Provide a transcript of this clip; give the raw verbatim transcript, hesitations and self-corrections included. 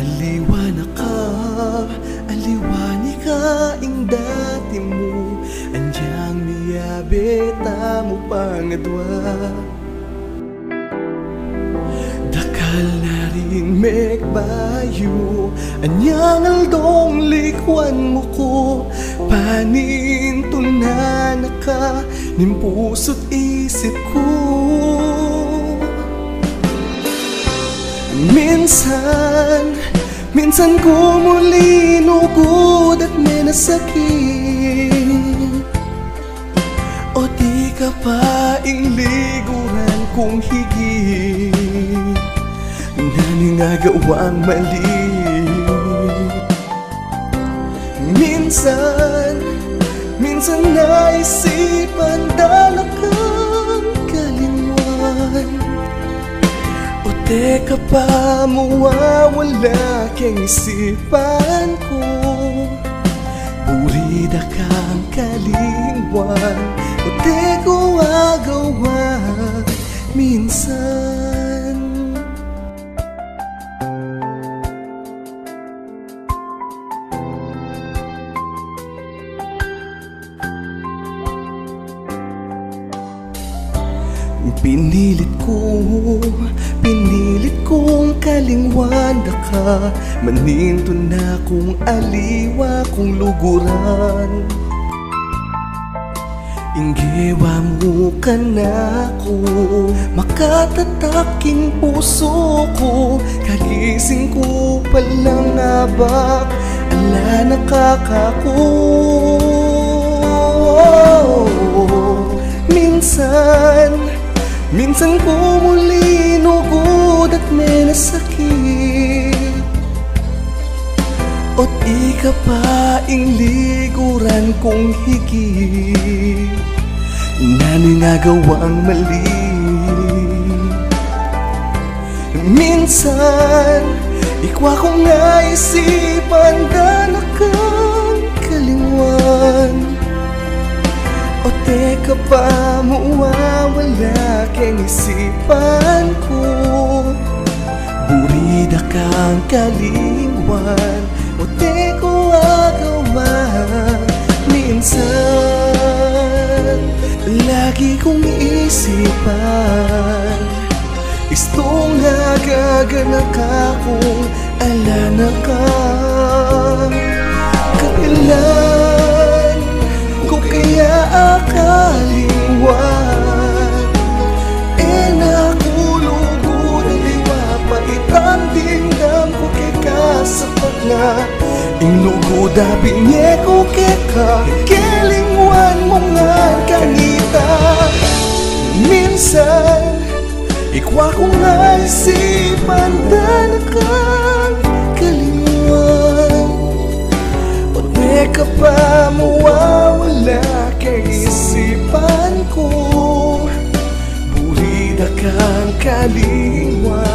Aliwa na ka, aliwa ni ka ing dati mu, anyang miyabe tamu pangadwa. Dakal na ring mekbayu, anyang aldong likwan mu ku, panintunan na ka ning pusu't isip ku. Minsan, minsan ku mu linugud at menasakit, o di ka pa ing liguran kung higit, nanu ing agawang mali? Minsan, minsan naisipan da na kang kalingwan, o di ka pa mawawala keng isipan ku. Buri da kang kalingwan, o di ku agawa minsan. Pinilit ku, pinilit kung kalingwan da ka, manintun na kung aliwa kung luguran. Ing gewa mu kanaku, makatatak king pusu ku, kagising ku palang abak, ala na ka kaku. Minsan, minsan ku mu linugud at menasakit, o't ika pa ing liguran kung higit, nanu ing agawang mali? Minsan, ikwa kung aisipan da na kang kalingwan, o't ika pa mawawala keng isipan ku. Buri da kang kalingwan, o't e ku agawa minsan. Lagi kung isipan, istung agaganaka kung ala na ka. Kapilan ku kaya a kalingwan? E na ku lugud aliwa pa itang dimdam ku keka, sapat na ing lugud a binye ku keka. Kalingwan mu ngan kanita. Minsan, ikwa kung aisipan da na kang kalingwan, o't e ka pa mawawala keng isipan ku. Buri da kang kalingwan,